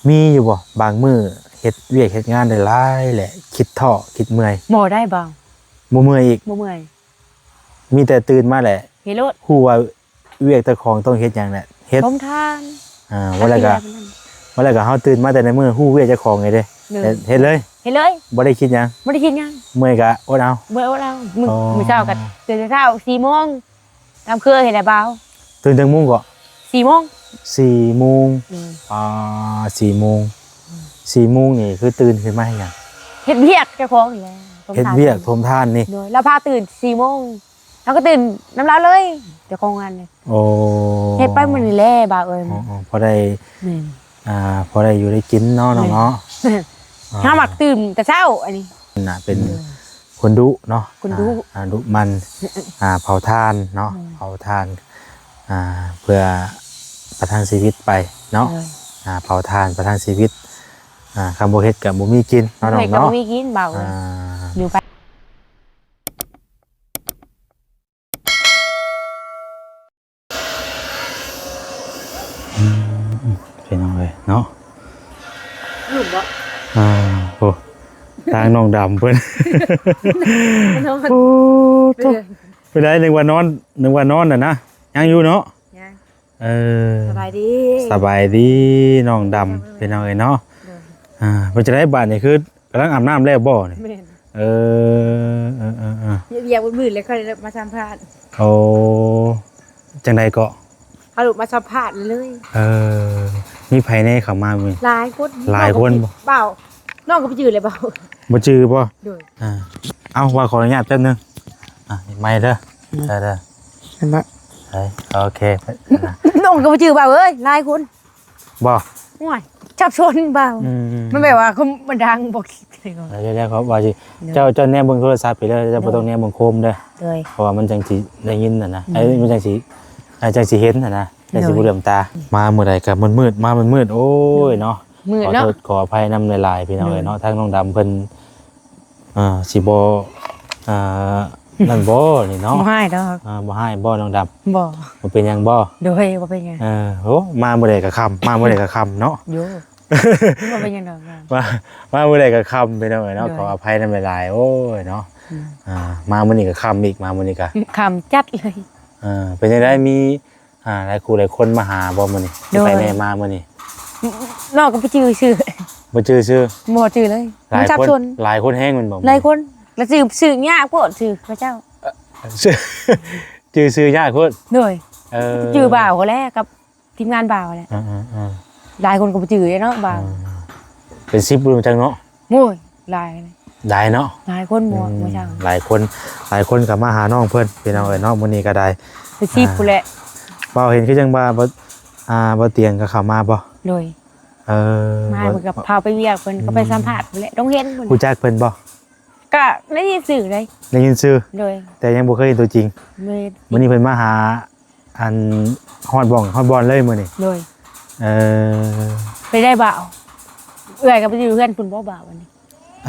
ມີຢູ່ບໍ່ບາງມື້ເຮັດວຽກເຮັດງານໄດ້ຫຼາຍແຫຼະ ຄິດທໍ້ຄິດເມື່ອຍ? ບໍ່ໄດ້ ບໍ່ ບໍ່ເມື່ອຍອີກ? ບໍ່ເມື່ອຍ. ມີແຕ່ຕື່ນມາແຫຼະ ເຮັດໂລດ ຮູ້ວ່າວຽກເຈົ້າຂອງຕ້ອງເຮັດຫຍັງແຫຼະ ເຮັດ ໂຮມທານ ອ່າ ວ່າແລ້ວກໍ ວ່າແລ້ວກໍເຮົາຕື່ນມາແຕ່ໃນມື້ ຮູ້ວຽກເຈົ້າຂອງເລີຍເດ້ ເຮັດ ເຮັດເລີຍ ເຮັດເລີຍ ບໍ່ໄດ້ຄິດຫຍັງ ບໍ່ໄດ້ຄິດຫຍັງ ເມື່ອຍກໍອົດເອົາ ເມື່ອຍອົດເອົາ. ມື້ ອໍ ມື້ເຊົ້າກໍຕື່ນແຕ່ເຊົ້າ ສີ່ໂມງ ຕາມເຄີຍຫັ້ນແຫຼະບ່າວ. ຕື່ນຈັກໂມງເກາະ? ສີ່ໂມງ ສີ່ໂມງ. ອືມ ອ່າ ສີ່ໂມງ ອືມ ສີ່ໂມງນີ້ຄືຕື່ນຂຶ້ນມາເຮັດຫຍັງ? ເຮັດວຽກເຈົ້າຂອງນີ້ແຫຼະ ເຮັດວຽກໂຮມທານນີ້. ໂດຍ ລາວພາຕື່ນສີ່ໂມງ ເຮົາກໍຕື່ນນຳລາວເລີຍ ເຈົ້າຂອງງານນີ້. ໂອ້ ເຮັດໄປມື້ນີ້ແຫຼະບ່າວເອີຍ. ອໍໆ ພໍໄດ້ ແມ່ນ ອ່າ ພໍໄດ້ຢູ່ໄດ້ກິນເນາະ ນ້ອງເນາະ. ແມ່ນ ອ່າ ເຮົາມັກຕື່ນແຕ່ເຊົ້າອັນນີ້ນະ ເປັນ ໂດຍ ຄົນດຸເນາະ ຄົນດຸ ອ່າ ດຸໝັ່ນ ອ່າ ເຜົາຖ່ານເນາະ ໂດຍ ເຜົາຖ່ານ ອ່າ ເພື່ອປະທັງຊີວິດໄປເນາະ ໂດຍ ອ່າ ເຜົາຖ່ານປະທັງຊີວິດ ອ່າ ຄັນບໍ່ເຮັດກໍບໍ່ມີກິນເນາະ ບໍ່ເຮັດກໍບໍ່ມີກິນ ນ້ອງເນາະ ບ່າວເອີຍ. ອ່າ ຢູ່ໄປ ອືມ ພີ່ນ້ອງເອີຍເນາະ ຫຼຸມບໍ່? ອ່າ ໂອ້ ທາງນ້ອງດຳເພິ່ນ ນ້ອງ ໂອ້ ເປັນ ໂທ້ ເປັນໄດ? ນຶກວ່ານອນ ນຶກວ່ານອນນະນະ ຍັງຢູ່ເນາະ? ຍັງ. ເອີ ສະບາຍດີ ສະບາຍດີນ້ອງດຳ ໂດຍ ພີ່ນ້ອງເອີຍເນາະ. ໂດຍ ອ່າ ເປັນຈັ່ງໃດບາດນີ້ ຄືກຳລັງອາບນ້ຳແລ້ວບໍ່ນີ້? ແມ່ນ. ເອີ ເອີໆໆ ວຽກໆມືດໆ ແລ້ວຄ່ອຍມາສຳພາດ. ໂອ້ ຈັ່ງໃດເກາະ? ເຮົາມາສຳພາດເລີຍ. ເອີ ມີໃຜແດ່ເຂົ້າມາມື້ນີ້? ຫຼາຍຄົນ ຫຼາຍຄົນບໍ່? ບ່າວ ນ້ອງກໍບໍ່ຈື່ແລ້ວບ່າວ. ບໍ່ຈື່ບໍ່? ໂດຍ ອ່າ ເອົາ ວ່າຂໍອະນຸຍາດແປັບໜຶ່ງ ອ່າ ໄມເດີ ອືມ ເດີໆ ເຫັນບໍ່? ເອີ ໂອເຄ ນ້ອງກໍບໍ່ຈື່ບ່າວເອີຍ ຫຼາຍຄົນ. ບໍ່? ໂອ້ຍ ສັບສົນບ່າວ. ອືມ ມັນແບບວ່າຄົນມັນດັງບໍ່ຄິດເລີຍ. ດຽວໆ ເຂົາວ່າຊິ ໂດຍ ເຈົ້າ ເຈົ້າແນມເບິ່ງໂທລະສັບໄປເດີ ເຈົ້າບໍ່ຕ້ອງແນມເບິ່ງໂຄມເດີ. ໂດຍ ເພາະວ່າມັນຈັ່ງຊິໄດ້ຍິນຫັ້ນນະ. ອືມ ເອີ ມັນຈັ່ງຊິ ເອີ ຈັ່ງຊິເຫັນຫັ້ນນະ ຈັ່ງຊິບໍ່ເຫຼື້ອມຕາ. ໂດຍ ມາມື້ໃດກໍມືດໆ ມາມືດໆ ໂອ້ຍເນາະ. ໂດຍ ມືດເນາະ ຂໍໂທດຂໍອະໄພນຳຫຼາຍໆ ພີ່ນ້ອງເອີຍເນາະ. ໂດຍ ທາງນ້ອງດຳເພິ່ນ ອ່າ ຊິບໍ່ ອ່າ ນັ້ນບໍ່ນີ້ເນາະ? ບໍ່ຮ້າຍດອກ. ອ່າ ບໍ່ຮ້າຍບໍ່ນ້ອງດຳ? ບໍ່ ບໍ່ເປັນຫຍັງບໍ່? ໂດຍ ບໍ່ເປັນຫຍັງ. ເອີ ໂອ້ ມາມື້ໃດກໍຄ່ຳ ມາມື້ໃດກໍຄ່ຳເນາະ. ໂຍ ບໍ່ເປັນຫຍັງດອກ. ມາ ມາມື້ໃດກໍຄ່ຳ ພີ່ນ້ອງເອີຍເນາະ. ໂດຍ ຂໍອະໄພນຳຫຼາຍໆ ໂອ້ຍເນາະ. ອືມ ອ່າ ມາມື້ນີ້ກໍຄ່ຳອີກ ມາມື້ນີ້ກໍຄ່ຳຈັດເລີຍ. ເອີ ເປັນຈັ່ງໃດ ມີ ອ່າ ຫຼາຍຄູ່ຫຼາຍຄົນມາຫາບໍ່ມື້ນີ້? ໂດຍ ມີໃຜແດ່ມາມື້ນີ້? ນ້ອງກໍບໍ່ຈື່ຊື່ ບໍ່ຈື່ຊື່ ບໍ່ຈື່ເລີຍ. ມັນສັບສົນ ຫຼາຍຄົນແຮງແມ່ນບໍ່? ຫຼາຍຄົນ ລະຊື່ ຊື່ຍາກໂພດ ຊື່ເຂົາເຈົ້າ ເອີ ຊື່ ຈື່ຊື່ຍາກໂພດ. ໂດຍ ເອີ ຈື່ບ່າວຫັ້ນແຫຼະ ກັບທີມງານບ່າວຫັ້ນແຫຼະ. ເອີໆໆ ຫຼາຍຄົນກໍບໍ່ຈື່ເດ້ເນາະບ່າວ. ເອີ ເປັນສິບບໍ່ຈັກເນາະ. ໂອ້ຍ ຫຼາຍ ຫຼາຍເນາະ ຫຼາຍຄົນບໍ່ ອືມ ບໍ່ຊ່າງ ຫຼາຍຄົນ ຫຼາຍຄົນກໍມາຫານ້ອງເພິ່ນ ພີ່ນ້ອງເອີຍເນາະ. ມື້ນີ້ກໍໄດ້ເປັນສິບ ອ່າ ພຸ້ນແຫຼະ. ບ່າວເຫັນຄືຈັ່ງວ່າ ບໍ່ ອ່າ ບໍ່ຕຽງກໍເຂົ້າມາບໍ່? ໂດຍ ເອີ ມາເພິ່ນກໍພາໄປວຽກ ເພິ່ນກໍໄປສຳພາດພຸ້ນແຫຼະ ໂຮງຮຽນພຸ້ນ. ຮູ້ຈັກເພິ່ນບໍ່? ກໍໄດ້ຍິນຊື່ເດ້ ໄດ້ຍິນຊື່. ໂດຍ ແຕ່ຍັງບໍ່ເຄີຍເຫັນຕົວຈິງ. ແມ່ນ ມື້ນີ້ເພິ່ນມາຫາ ອັນ ຮອດບ່ອນ ຮອດບ່ອນເລີຍມື້ນີ້. ໂດຍ ເອີ ໄປໄດ້ບ່າວ ເອື້ອຍກໍໄປຢູ່ເຮືອນພຸ້ນບໍ່ບ່າວ ວັນນີ້?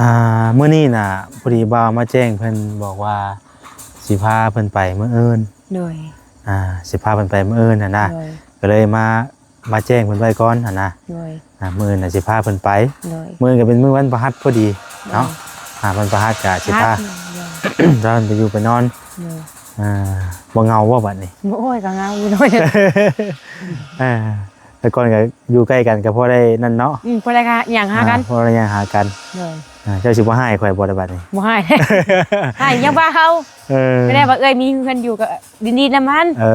ອ່າ ມື້ນີ້ນະ ພໍດີບ່າວມາແຈ້ງເພິ່ນ ບອກວ່າຊິພາເພິ່ນໄປມື້ອື່ນ. ໂດຍ ອ່າ ຊິພາເພິ່ນໄປມື້ອື່ນຫັ້ນນະ. ໂດຍ ກໍເລີຍມາ ມາແຈ້ງເພິ່ນໄວ້ກ່ອນຫັ້ນນະ. ໂດຍ ອ່າ ມື້ອື່ນນະຊິພາເພິ່ນໄປ. ໂດຍ ມື້ອື່ນກໍເປັນມື້ວັນພະຫັດພໍດີເນາະ. ໂດຍ ອ່າ ວັນພະຫັດກໍຊິພາ ພະຫັດ ໂດຍ ພາເພິ່ນໄປຢູ່ໄປນອນ. ໂດຍ ອ່າ ບໍ່ເຫງົາບໍ່ບັດນີ້? ໂອ້ຍ ກໍເຫງົາຢູ່ໜ້ອຍໜຶ່ງ. ອ່າ ແຕ່ກ່ອນກໍຢູ່ໃກ້ກັນກໍພໍໄດ້ນັ້ນເນາະ. ອືມ ພໍໄດ້ຫຍັງຫາກັນ ອ່າ ພໍໄດ້ຫຍັງຫາກັນ. ໂດຍ ອ່າ ເຈົ້າຊິບໍ່ຮ້າຍຂ້ອຍບໍ່ລະບັດນີ້? ບໍ່ຮ້າຍ ຮ້າຍຫຍັງວ່າເຮົາ. ເອີ ກໍໄດ້ວ່າເອື້ອຍມີເຮືອນຢູ່ກໍ ດີໆນຳມັນ. ເອີ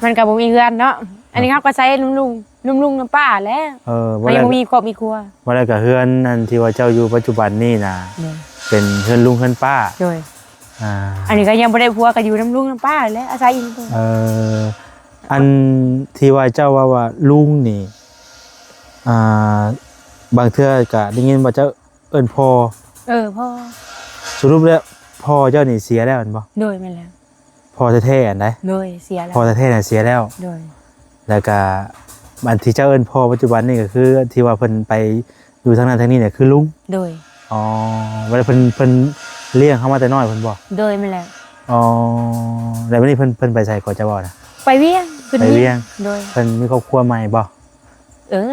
ມັນກໍບໍ່ມີເຮືອນເນາະ. ອັນນີ້ເຮົາກໍໃຊ້ນຳລຸງ ນຳລຸງນຳປ້າແຫຼະ. ເອີ ເຮົາຍັງບໍ່ມີຄອບມີຄົວ. ວ່າແລ້ວກໍເຮືອນອັນທີ່ວ່າເຈົ້າຢູ່ປັດຈຸບັນນີ້ນະ ໂດຍ ເປັນເຮືອນລຸງເຮືອນປ້າ. ໂດຍ ອ່າ ອັນນີ້ກໍຍັງບໍ່ໄດ້ຜົວ ກໍຢູ່ນຳລຸງນຳປ້າແຫຼະ ອາໄສຢູ່. ເອີ ອັນທີ່ວ່າເຈົ້າເວົ້າວ່າລຸງນີ້ ອ່າ ບາງເທື່ອກໍໄດ້ຍິນວ່າເຈົ້າ ເອີ້ນພໍ່. ເອີ ພໍ່. ສະຫຼຸບແລ້ວພໍ່ເຈົ້ານີ້ເສຍແລ້ວແມ່ນບໍ່? ໂດຍ ແມ່ນແລ້ວ. ພໍ່ແທ້ໆ ອັນໃດ? ໂດຍ ເສຍແລ້ວ. ພໍ່ແທ້ໆ ນະເສຍແລ້ວ. ໂດຍ ແລ້ວກະອັນທີ່ເຈົ້າເອີ້ນພໍ່ປັດຈຸບັນນີ້ ກໍຄືທີ່ວ່າເພິ່ນໄປຢູ່ທາງນັ້ນທາງນີ້ນະ ຄືລຸງ? ໂດຍ. ອໍ ແລ້ວເພິ່ນ ເພິ່ນລ້ຽງເຮົາມາແຕ່ນ້ອຍພຸ້ນບໍ່? ໂດຍ ແມ່ນແລ້ວ. ອໍ ແລ້ວບັດນີ້ເພິ່ນ ເພິ່ນໄປໃສກໍເຈົ້າເວົ້ານະ? ໄປວຽງ ຂຶ້ນ ໄປວຽງ. ໂດຍ. ເພິ່ນມີຄອບຄົວໃໝ່ບໍ່? ເອີ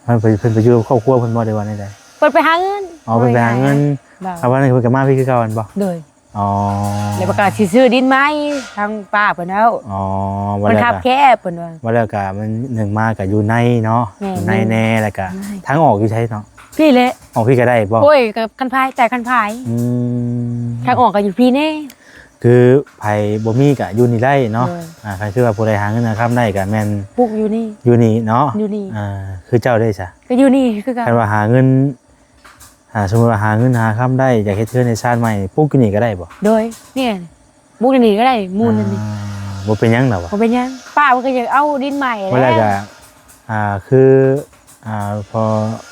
ເອີ ເພິ່ນໄປ ເພິ່ນໄປຢູ່ກັບຄອບຄົວເພິ່ນບໍ່ ຫຼືວ່າແນວໃດ? ເພິ່ນໄປຫາເງິນ. ອໍ ເພິ່ນໄປຫາເງິນ. ເຈົ້າ. ແລ້ວວັນນັ້ນເພິ່ນກໍມາພີ້ຄືເກົ່າແມ່ນບໍ່? ໂດຍ. ອໍ ແລ້ວເພິ່ນກໍຊິຊື້ດິນໃໝ່ ທາງປ້າເພິ່ນແລ້ວ. ອໍ ເພິ່ນຄັບແຄບເພິ່ນວ່າ. ວ່າແລ້ວກໍມັນ ໜຶ່ງມາກໍຢູ່ໃນເນາະ. ແມ່ນ. ຢູ່ໃນແດ່ ແລ້ວກໍ ໃນ ທາງອອກຢູ່ໃສເນາະ? ພີ້ແຫຼະ. ອອກພີ້ກໍໄດ້ບໍ່? ໂອ້ຍ ກໍຄັນພາຍ ໃຕ້ຄັນພາຍ. ອືມ ທາງອອກກໍຢູ່ພີ້ແດ່. ຄືໃຜບໍ່ມີກໍຢູ່ນີ້ໄດ້ເນາະ. ໂດຍ. ອ່າ ຄັນຄືວ່າຜູ້ໃດຫາເງິນຫາຄຳໄດ້ກໍແມ່ນປຸກຢູ່ນີ້ ຢູ່ນີ້ເນາະ. ຢູ່ນີ້. ອ່າ ຄືເຈົ້າເດ້ຊະ? ກໍຢູ່ນີ້ຄືກັນ. ຄັນວ່າຫາເງິນ ອ່າ ສົມມຸດວ່າຫາເງິນຫາຄຳໄດ້ ຢາກເຮັດເຮືອນເຮັດຊານໃໝ່ ປຸກຢູ່ນີ້ກໍໄດ້ບໍ່? ໂດຍ. ນີ້ ປຸກຢູ່ນີ້ກໍໄດ້ ໝູນນີ້. ອ່າ ບໍ່ເປັນຫຍັງດອກຫວາ? ບໍ່ເປັນຫຍັງ. ປ້າເພິ່ນກໍຢາກເອົາດິນໃໝ່ແລ້ວ. ວ່າແລ້ວກໍ ອ່າ ຄື ອ່າ ພໍ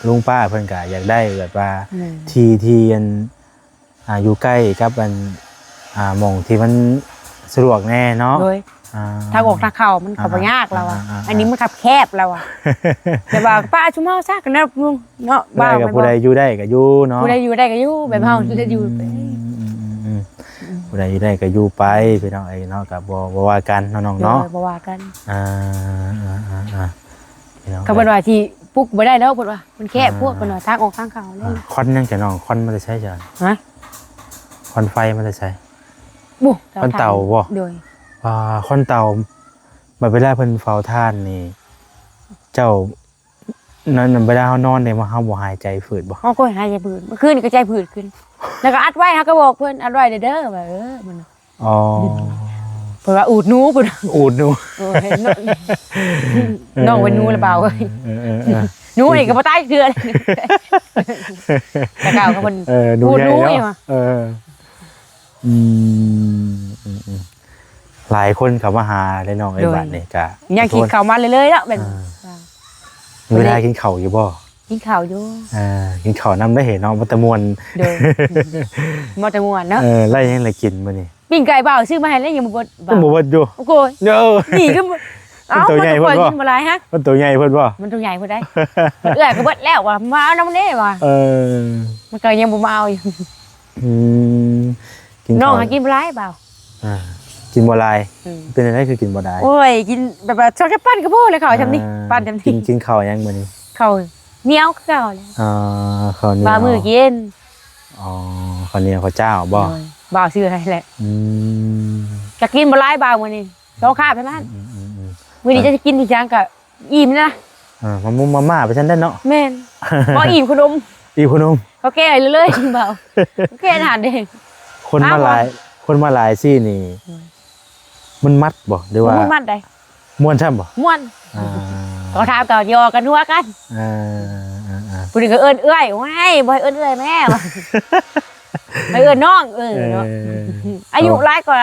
່ລຸງປ້າເພິ່ນກໍຢາກໄດ້ແບບວ່າ ແມ່ນ ທີ່ ທີ່ອັນ ອ່າ ຢູ່ໃກ້ກັບອັນ ອ່າ ໝ່ອງທີ່ມັນສະດວກແດ່ເນາະ. ໂດຍ. ອ່າ ທາງອອກທາງເຂົ້າມັນກໍ ອ່າ ບໍ່ຍາກແລ້ວອະ. ອ່າ ອັນນີ້ມັນຄັບແຄບແລ້ວອະ. ແຕ່ວ່າປ້າຊຸມເຮົາຊະ ກໍແນວ ເນາະ ແລ້ວກໍຜູ້ໃດຢູ່ໄດ້ກໍຢູ່ເນາະ. ຜູ້ໃດຢູ່ໄດ້ກໍຢູ່ ແບບເຮົາ ອືມ ຈະຢູ່ໄປ. ອືມໆໆ ອືມ ຜູ້ໃດຢູ່ໄດ້ກໍຢູ່ໄປ ພີ່ນ້ອງເອີຍເນາະ. ກໍບໍ່ ບໍ່ວ່າກັນເນາະນ້ອງເນາະ. ໂດຍ ບໍ່ວ່າກັນ. ອ່າ ອ່າໆໆ ພີ່ນ້ອງ ເຂົາເພິ່ນວ່າຊິປຸກບໍ່ໄດ້ແລ້ວ ເພິ່ນວ່າ ມັນແຄບໂພດ ອ່າ ເພິ່ນວ່າ ທາງອອກທາງເຂົ້າແລ້ວ. ອ່າ ຄວັນຍັງແຕ່ນ້ອງ ຄວັນມາແຕ່ໃສຊະ? ຮະ? ຄວັນໄຟມາແຕ່ໃສ? ບໍ່ ຄວັນເຕົາບໍ່? ໂດຍ. ອ່າ ຄວັນເຕົາ ບັດເວລາເພິ່ນເຝົ້າຖ່ານນີ້ ເຈົ້າ ນັ້ນ ເວລາເຮົານອນນີ້ ເຮົາບໍ່ຫາຍໃຈຝືດບໍ່? ເຮົາກໍຫາຍໃຈຝືດ ມື້ຄືນນີ້ກໍໃຈຝືດຂຶ້ນ ແລ້ວກໍອັດໄວ້ ເຮົາກໍບອກເພິ່ນ ອັດໄວ້ເດີ້ ເດີ ວ່າ ເອີ ມັນ ອໍ ເພິ່ນວ່າ ອູດໜູ ເພິ່ນວ່າ ອູດໜູ. ໂອ້ຍ ນ້ອງ ເອີ ນ້ອງເປັນໜູລະບ່າວເອີຍ. ເອີໆໆ ໜູນີ້ກໍບໍ່ຕາຍເທື່ອ ແຕ່ເກົ່າກໍເພິ່ນ ເອີ ໜູ ອູດໜູ ໃຫຍ່ເນາະ ນີ້ຫວາ. ເອີ ອືມ ອືມໆ ຫຼາຍຄົນເຂົ້າມາຫາເດ້ນ້ອງເອີຍ. ໂດຍ. ບັດນີ້ກະຍັງຄິດເຂົ້າມາເລື້ອຍໆເນາະ ແບບ ອ່າ ເວລາກິນເຂົ້າຢູ່ບໍ່? ກິນເຂົ້າຢູ່. ເອີ ກິນເຂົ້ານຳໄດ້ເນາະ ມັນຕະມ່ວນ. ໂດຍ ມັນຕະມ່ວນເນາະ. ເອີ ແລ້ວຍັງໄດ້ກິນມື້ນີ້? ປີ້ງໄກ່ບ່າວຊື້ມາໃຫ້ແລ້ວຍັງບໍ່ເບິດ. ຍັງບໍ່ເບິດຢູ່. ໂອ້ໂຫ ເອີ ນີ້ຄື ເອົ້າ ມັນໂຕໃຫຍ່ເພິ່ນບໍ່? ມັນໂຕໃຫຍ່ເພິ່ນບໍ່? ມັນໂຕໃຫຍ່ເພິ່ນໄດ໋. ເອື້ອຍກໍເບິດແລ້ວວ່າ ມາເອົານຳແດ່ວ່າ. ເອີ ມັນກໍຍັງບໍ່ມາເອົາຢູ່. ອືມ ກິນ ນ້ອງ ເຂົ້າ ຫາກິນບໍ່ຫຼາຍບ່າວ. ອ່າ ກິນບໍ່ຫຼາຍ. ອືມ ເປັນຈັ່ງໃດຄືກິນບໍ່ຫຼາຍ? ໂອ້ຍ ກິນແບບວ່າສອງສາມປັ້ນກໍພໍແລ້ວ ເຂົ້າຊ່ຳນີ້ ອ່າ ປັ້ນຊ່ຳນີ້. ກິນ ກິນເຂົ້າຫຍັງມື້ນີ້? ເຂົ້າໜຽວຄືເກົ່າແຫຼະ. ອ່າ ເຂົ້າໜຽວ ບາງມື້ກິນ. ອໍ ເຂົ້າໜຽວເຂົ້າຈ້າວບໍ່? ໂດຍ ບ່າວຊື້ໃຫ້ແຫຼະ. ອືມ ກໍກິນບໍ່ຫຼາຍບ່າວມື້ນີ້ ສອງຄາບເທົ່ານັ້ນ. ອືມໆໆ ມື້ນີ້ຈະກິນອີ່ຫຍັງກໍ ອີ່ມນະ. ເອີ ມາມຸມມາມ່າໄປຊັ້ນແຫຼະເນາະ. ແມ່ນ ບໍ່ອີ່ມຂະໜົມ. ອີ່ມຂະໜົມ ເຂົາແກ່ເລີຍໆ ບ່າວ ເຂົາແກ່ທານເດ້. ຄົນມາຫຼາຍ ຄົນມາຫຼາຍຊີ້ນີ້ ໂດຍ ມັນມັດບໍ່ ຫຼືວ່າ ໂອ້ ມັດໄດ໋. ມ່ວນຊ່ຳບໍ່? ມ່ວນ. ອ່າ ເຂົາຖາມກໍຫຍອກກັນຫົວກັນ. ເອີໆໆ ຜູ້ໜຶ່ງກໍເອີ້ນເອື້ອຍ ໂອ້ຍ ບໍ່ໃຫ້ເອີ້ນເອື້ອຍແມ່ ໃຫ້ເອີ້ນນ້ອງ. ເອີ ເອີ ເນາະ ເອີ ອາຍຸຫຼາຍກວ່າ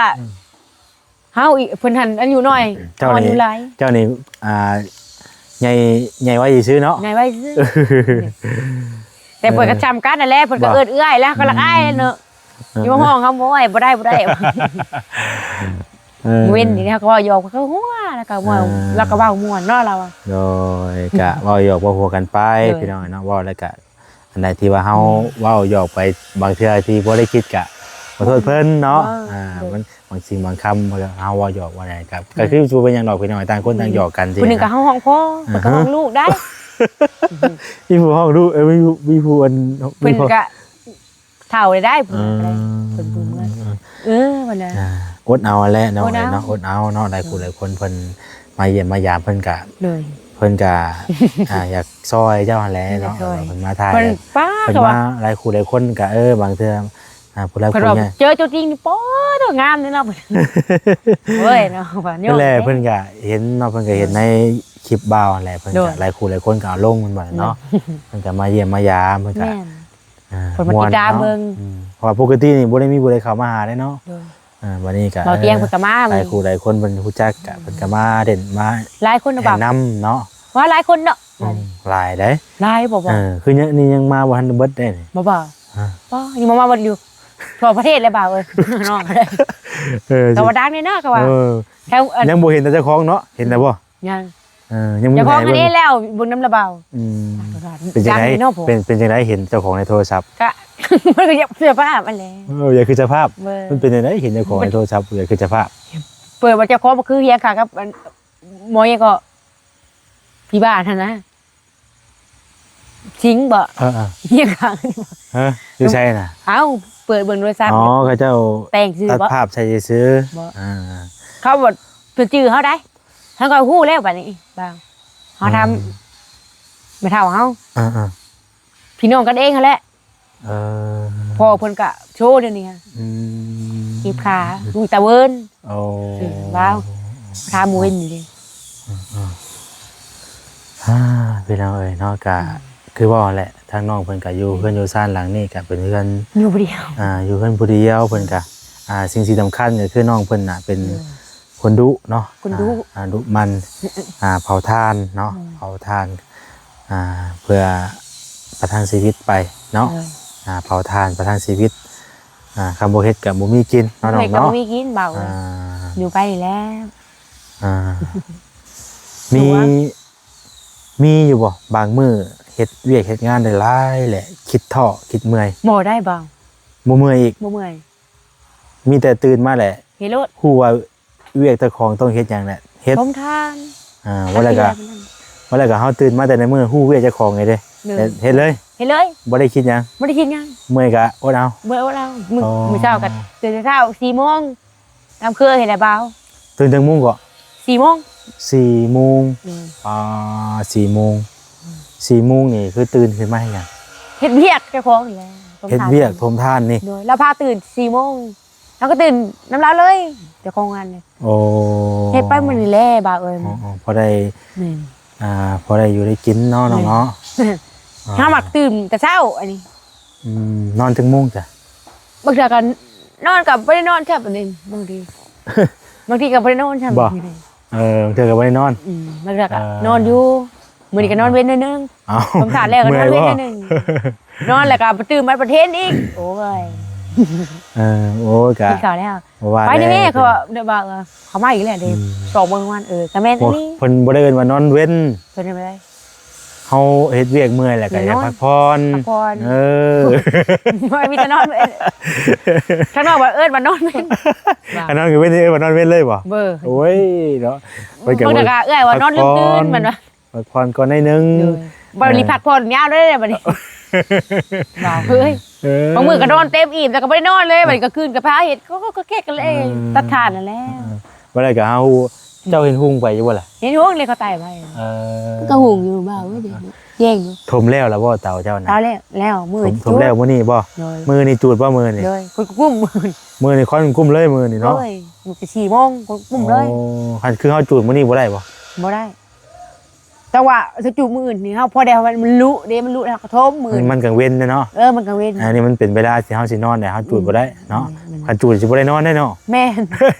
ເຮົາອີກ ເພິ່ນຫັ້ນອາຍຸນ້ອຍ ເຈົ້ານີ້ ເຮົາອາຍຸຫຼາຍ. ເຈົ້ານີ້ ອ່າ ໃຫຍ່ ໃຫຍ່ໄວຊື່ເນາະ. ໃຫຍ່ໄວຊື່ ແຕ່ເພິ່ນກໍຊ່ຳກັນນັ້ນແຫຼະ ເພິ່ນກໍເອີ້ນເອື້ອຍແລ້ວ ກໍລະອາຍເນາະ. ເອີ ຢູ່ຫ້ອງເຮົາ ໂອ້ຍ ບໍ່ໄດ້ ບໍ່ໄດ້. ເອີ ເວັ້ນນີ້ເຮົາກໍເວົ້າຫຍອກ ເຂົາກໍຫົວ ແລ້ວກໍເວົ້າ ເອີ ແລ້ວກໍເວົ້າມ່ວນເນາະລາວ. ໂດຍ ກະເວົ້າຫຍອກເວົ້າຫົວກັນໄປ ໂດຍ ພີ່ນ້ອງເນາະ ເວົ້າແລ້ວກະ ອັນໃດທີ່ວ່າເຮົາ ອືມ ເວົ້າຫຍອກໄປ ບາງເທື່ອທີ່ບໍ່ໄດ້ຄິດກະຂໍໂທດເພິ່ນເນາະ. ເອີ ອ່າ ໂດຍ ມັນ ບາງສິ່ງບາງຄຳ ເຮົາເວົ້າຫຍອກວ່າໃດກໍ ໂດຍ ກໍຄືຊິບໍ່ເປັນຫຍັງດອກພີ່ນ້ອງ ຕ່າງຄົນຕ່າງຫຍອກກັນ. ອືມ ຊີ້ນະ ຜູ້ໜຶ່ງກໍເຮົາຮ້ອງພໍ ອ່າຮະ ເພິ່ນກໍຮ້ອງລູກໄດ້. ມີຜູ້ຮ້ອງລູກ ເອີ ມີຜູ້ ມີຜູ້ອັນ ເພິ່ນກໍເຖົ້າໄດ້ ເພິ່ນກໍໄດ້ ອ່າ ເພິ່ນບໍ່ເມື່ອຍ. ເອີ ວ່ານະ ອ່າ ອົດເອົາຫັ້ນແຫຼະເນາະ ອົດເອົາ ເນາະ ອົດເອົາເນາະ. ຫຼາຍຜູ້ ອືມ ຫຼາຍຄົນເພິ່ນມາຢ້ຽມມາຢາມ ເພິ່ນກະ ໂດຍ ເພິ່ນກະ ອ່າ ຢາກຊ່ອຍເຈົ້າຫັ້ນແຫຼະເນາະ. ຢາກຊ່ອຍ ເພິ່ນມາຖ່າຍ ເພິ່ນ ປ້າ ເພິ່ນມາຫຼາຍຄູ່ຫຼາຍຄົນກະ ເອີ ບາງເທື່ອ ອ່າ ຜູ້ຫຼັກຜູ້ໃຫຍ່ ເຈີຕົວຈິງນີ້ ປ້າ ໂຕງາມເດ້ເນາະ. ໂອ້ຍເນາະ ວ່າໂຍມ ນັ້ນແຫຼະ ເພິ່ນກະເຫັນເນາະ ເພິ່ນກະເຫັນ ໂດຍ ໃນຄລິບບ່າວຫັ້ນແຫຼະ ເພິ່ນກະ ໂດຍ ຫຼາຍຄູ່ຫຼາຍຄົນກະເອົາລົງແມ່ນບໍ່ເນາະ. ໂດຍ ເພິ່ນກະມາຢ້ຽມມາຢາມ ເພິ່ນກະ ແມ່ນ ອ່າ ເພິ່ນມາຕິດຕາມເບິ່ງ ມ່ວນເນາະ ອືມ ເພາະວ່າປົກກະຕິນີ້ບໍ່ໄດ້ມີຜູ້ໃດເຂົ້າມາຫາເດ້ເນາະ. ໂດຍ ອ່າ ບັດນີ້ກະ ບ່າວຕຽງເພິ່ນກໍມາ ເອີ ຫຼາຍຄູ່ຫຼາຍຄົນເພິ່ນຮູ້ຈັກ ກະ ອືມ ເພິ່ນກໍມາເດ້ນມາ ຫຼາຍຄົນນະ ແມ່ນ ນຳເນາະ. ວ່າຫຼາຍຄົນເນາະ. ອືມ ຫຼາຍເດ້ ຫຼາຍບໍ່ ບໍ່ ເອີ ຄືຍັງ ນີ້ຍັງມາບໍ່ທັນເບິດເດ້ນີ້. ບໍ່ ບໍ່ ຮະ ບໍ່ ຍັງບໍ່ມາເບິດຢູ່ ທົ່ວປະເທດແຫຼະບ່າວເອີຍ ນ້ອງ. ເອີ ກໍວ່າດັງນີ້ນະ ກໍວ່າ ເອີ ແຖວ ຍັງບໍ່ເຫັນແຕ່ເຈົ້າຂອງເນາະ ເຫັນແລ້ວບໍ່? ຍັງ ເອີ ຍັງບໍ່ເຫັນ ເຈົ້າຂອງອັນນີ້ແລ້ວ ເບິ່ງນຳລະບ່າວ. ອືມ ເປັນຈັ່ງໃດ ເປັນ ເປັນຈັ່ງໃດເຫັນເຈົ້າຂອງໃນໂທລະສັບ? ກະ ມັນກໍຢາກເສື້ອຜ້າມັນແຫຼະ. ເອີ ຢາກຄືເຈົ້າພາບ ມັນເປັນຈັ່ງໃດເຫັນເຈົ້າຂອງໃນໂທລະສັບ ຢາກຄືເຈົ້າພາບ? ເປີດວ່າເຈົ້າຂອງບໍ່ຄືຮຽງຂ້າງກັບ ອັນ ໝໍຫຍັງກໍ ທີ່ບ້ານຫັ້ນນະ. ຊິງບໍ? ເອີໆ ຍັງຄ້າງຢູ່ບໍ? ຮະ? ຢູ່ໃສນະ? ເອົ້າ ເປີດເບິ່ງໂທລະສັບ. ອໍ ເຂົາເຈົ້າແຕ່ງຊື່ບໍ? ຕັດພາບໃສ່ຊື່ໆ. ບໍ? ອ່າ ເຂົາບໍ່ໄດ້ຈື່ເຮົາໄດ໋ ເຮົາກໍຮູ້ແລ້ວບາດນີ້ ບ່າວ ເຮົາຖາມ ເອີ ແມ່ເຖົ້າເຮົາ ເອີໆ ພີ່ນ້ອງກັນເອງຫັ້ນແຫຼະ. ເອີ ພໍ່ເພິ່ນກະໂຊດຽວນີ້ຮະ. ອືມ ເຈັບຂາ ລູກຕາເວີນ. ໂອ້ ເອີ ວ້າວ ຖາມມື້ເວັນນີ້ເດ້. ເອີໆ ອ່າ ພີ່ນ້ອງເອີຍເນາະ ກະ ອືມ ຄືເວົ້າຫັ້ນແຫຼະ ທາງນ້ອງເພິ່ນກະຢູ່ ອືມ ເຮືອນຢູ່ຊານຫຼັງນີ້ກະເປັນເຮືອນ ຢູ່ຜູ້ດຽວ ອ່າ ຢູ່ເຮືອນຜູ້ດຽວ. ເພິ່ນກະ ອ່າ ສິ່ງທີ່ສຳຄັນກໍຄືນ້ອງເພິ່ນນະເປັນ ໂດຍ ຄົນດຸເນາະ ຄົນດຸ ອ່າ ດຸໝັ່ນ ອ່າ ເຜົາຖ່ານເນາະ ອືມ ເຜົາຖ່ານ ອ່າ ເພື່ອປະທັງຊີວິດໄປເນາະ. ໂດຍ ອ່າ ເຜົາຖ່ານປະທັງຊີວິດ ອ່າ ຄັນບໍ່ເຮັດກໍບໍ່ມີກິນເນາະ ບໍ່ເຮັດກໍບໍ່ມີກິນ ນ້ອງເນາະ ບ່າວເອີຍ. ອ່າ ຢູ່ໄປນີ້ແຫຼະ. ອ່າ ມີ ມີຢູ່ບໍ່ ບາງມື້ເຮັດວຽກເຮັດງານໄດ້ຫຼາຍແຫຼະ ຄິດທໍ້ຄິດເມື່ອຍ? ບໍ່ໄດ້ບ່າວ ບໍ່ເມື່ອຍອີກ? ບໍ່ເມື່ອຍ. ມີແຕ່ຕື່ນມາແຫຼະ ເຮັດໂລດ ຮູ້ວ່າວຽກເຈົ້າຂອງຕ້ອງເຮັດຫຍັງແຫຼະ ເຮັດ ຖົມຖ່ານ. ອ່າ ວ່າແລ້ວກໍ ວ່າແລ້ວກໍເຮົາຕື່ນມາແຕ່ໃນມື້ ຮູ້ວຽກເຈົ້າຂອງເລີຍເດ້ ໂດຍ ເຮັດ ເຮັດເລີຍ ເຮັດເລີຍ ບໍ່ໄດ້ຄິດຫຍັງ ບໍ່ໄດ້ຄິດຫຍັງ. ເມື່ອຍກໍອົດເອົາ ບໍ່ໄດ້ອົດເອົາ. ອໍ ມື້ເຊົ້າກໍຕື່ນແຕ່ເຊົ້າ ສີ່ໂມງ ຕາມເຄີຍຫັ້ນແຫຼະບ່າວ. ຕື່ນຈັກໂມງເກາະ? ສີ່ໂມງ ສີ່ໂມງ. ອືມ ອ່າ ສີ່ໂມງ ອືມ ສີ່ໂມງນີ້ຄືຕື່ນຂຶ້ນມາເຮັດຫຍັງ? ເຮັດວຽກເຈົ້າຂອງນີ້ແຫຼະ ຖົມຖ່ານ ເຮັດວຽກຖົມຖ່ານນີ້. ໂດຍ ລາວພາຕື່ນສີ່ໂມງ ເຮົາກໍຕື່ນນຳລາວເລີຍ ເຈົ້າຂອງງານນີ້. ໂອ້ ເຮັດໄປມື້ນີ້ແຫຼະບ່າວເອີຍ. ອໍໆ ພໍໄດ້ ແມ່ນ ອ່າ ພໍໄດ້ຢູ່ໄດ້ກິນເນາະ ນ້ອງເນາະ. ແມ່ນ ອ່າ ຫາມັກຕື່ນແຕ່ເຊົ້າອັນນີ້. ອືມ ນອນຈັກໂມງຈ້ະ? ບາງເທື່ອກໍນອນກໍບໍ່ໄດ້ນອນແທ້ບາດນີ້ ບາງທີ ບາງທີກໍບໍ່ໄດ້ນອນຊ້ຳ. ບໍ່ ເອີ ບາງເທື່ອກໍບໍ່ໄດ້ນອນ. ອືມ ບາງເທື່ອກໍ ເອີ ນອນຢູ່ ມື້ນີ້ກໍນອນເວັນໜ້ອຍໜຶ່ງ. ເອົ້າ ຜົມຖ້າແລ້ວກໍນອນເວັນໜ້ອຍໜຶ່ງ ນອນແລ້ວກໍໄປຕື່ນມາປະເທດອີກ. ໂອ້ຍ ເອີ ໂອ້ຍ ກະກິນຂ້າວແລ້ວ ໄປນີ້ແມ່ ເຂົາວ່າ ເຂົາມາອີກແລ້ວເດ້. ອືມ ສອງມື້ວັນ ເອີ ກໍແມ່ນອີ່ຫຼີ. ເພິ່ນບໍ່ໄດ້ເອີ້ນວ່ານອນເວັນ ເພິ່ນວ່າໃດ? ເຮົາເຮັດວຽກເມື່ອຍແລ້ວກໍຢາກພັກຜ່ອນ ພັກຜ່ອນ. ເອີ ບໍ່ມີແຕ່ນອນເວັນ ຂ້າງນອກວ່າເອີ້ນວ່ານອນເວັນ ຂ້າງນອກເອີ້ນວ່ານອນເວັນເລີຍບໍ່? ໂອ້ຍເນາະ ເພິ່ນກໍ ບາງເທື່ອກໍເອື້ອຍວ່ານອນລືມຕື່ນ ແມ່ນບໍ່? ພັກຜ່ອນກ່ອນໜ້ອຍໜຶ່ງ. ໂດຍ ເອີ ບໍ່ໄດ້ພັກຜ່ອນຍາວເດ້ບາດນີ້ ບ່າວເອີຍ. ເອີ ບາງມື້ກໍນອນເຕັມອີ່ມ ແຕ່ກໍບໍ່ໄດ້ນອນເລີຍ ບາດນີ້ກາງຄືນກໍພາເຮັດ ກໍ ກໍແກະກັນເລີຍ. ເອີ ຕັດຖ່ານນັ້ນແຫຼະ. ເອີ ບໍ່ໄດ້ກໍເຮົາ ເຈົ້າເຫັນຮຸ່ງໄປຢູ່ບໍ່ລະ? ເຫັນຮຸ່ງເລີຍ ເຂົາໄຕ່ໄປ. ເອີ ມັນກໍຮຸ່ງຢູ່ບ່າວເອີຍ ແຈ້ງຢູ່. ຖົມແລ້ວລະບໍ່ເຕົາເຈົ້ານະ? ເຕົາແລ້ວ ແລ້ວມື້ ຖົມ ຖົມແລ້ວມື້ນີ້ບໍ່? ໂດຍ ມື້ນີ້ຈູດບໍ່ມື້ນີ້? ໂດຍ ຂ້ອຍກໍກຸ້ມມື້ນີ້. ມື້ນີ້ຂ້ອຍກຸ້ມເລີຍມື້ນີ້ເນາະ. ໂດຍ ມື້ສີ່ໂມງ ຂ້ອຍກຸ້ມເລີຍ. ໂອ້ ຄັນຄືເຮົາຈູດມື້ນີ້ບໍ່ໄດ້ບໍ່? ບໍ່ໄດ້. ແຕ່ວ່າຖ້າຈູດມື້ອື່ນນີ້ ເຮົາພໍໄດ້ ເຮົາ ມັນລຸເດ້ ມັນລຸແລ້ວເຮົາກໍຖົມມື້ ມັນ ມັນກາງເວັນເດ້ເນາະ. ເອີ ມັນກາງເວັນ ອັນນີ້ມັນເປັນເວລາທີ່ເຮົາຊິນອນແລ້ວ ເຮົາຈູດບໍ່ໄດ້ເນາະ. ອືມ ຄັນຈູດຊິບໍ່ໄດ້ນອນເດ້ເນາະ. ແມ່ນ